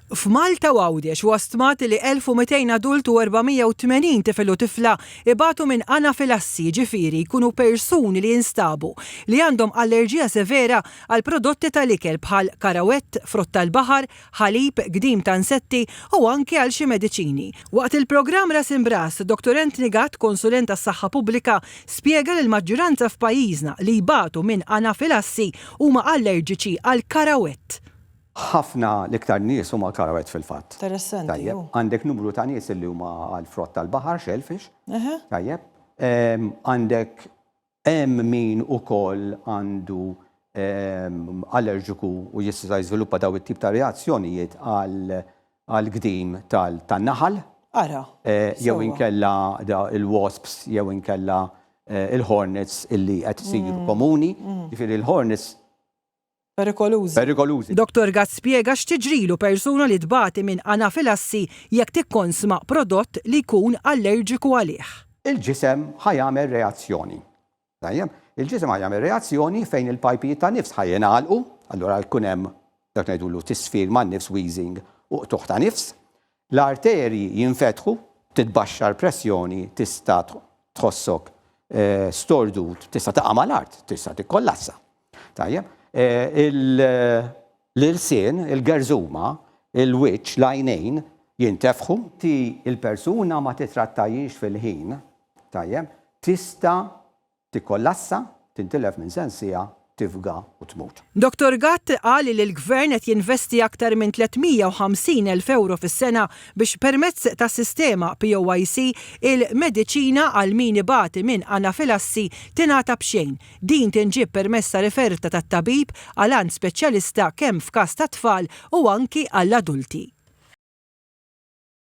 F'Malta u Għawdex huwa stmat li 1,200 adult u 480 tifel u tifla ibatu minn anafilassi, jiġifieri jkunu persuni li jinstabu li għandhom allerġija severa għal prodotti tal-ikel bħal karawett, frott tal-baħar, ħalib, gdim ta' insetti u anki għal xi mediċini. Waqt il-programm Ras Imb'Ras, Dottor Anthony Gatt, konsulent għas-saħħa pubblika, spjega li l-maġġuranza f'pajjiżna li jbatu minn anafilassi huma allerġiċi għall-karawett. Ħafna l-iktar nies huma għall-karawett fil-fatt. Interessanti. Tajjeb, għandek numru ta' nies li huma għall-frott tal-baħar, shellfish. Tajjeb. Għandek hemm min ukoll għandu allerġiku u jista' jiżviluppa daw it-tip ta' reazzjonijiet għall-gdim tan-naħal. Ara. Jew inkella il-wasps jew inkella il-hornets illi qed isiru komuni. Jiġifieri l-hornets Perikolużi. Perikolużi. Dottor Gatt spjega x'tiġrilu persuna li tbati minn anafilassi jekk tikkonsma prodott li jkun allerġiku għalih. Il-ġisem ħa jagħmel reazzjoni. Tajjeb? Il-ġisem ħa jagħmel reazzjoni fejn il-pajpijiet tan-nifs ħa jingħalqu, allura jkun hemm dak ngħidulu tisfir man-nifs, wheezing, u qtugħ ta' nifs. L-arterji jinfetħu, titbaxxa l-pressjoni, tista' tħossok stordut, tista' taqa' mal-art, tista' tikkollassa. Tajjeb, l-ilsien, il-gerżuma, il-wiċċ, l-għajnejn jintefħu. Ti il-persuna ma titrattajiex fil-ħin, tajjeb, tista' Tikkollassa, tintilef minn sensiha, tifga u tmut. Dottor Gatt qal li l-Gvern qed jinvesti aktar minn 350 elf ewro fis-sena biex permezz tas-sistema POYC il-mediċina għal min ibati minn anafilassi tingħata b'xejn. Din tinġieb permezz ta' riferta tat-tabib għal għand speċjalista kemm f'każ ta' tfal u anki għall-adulti.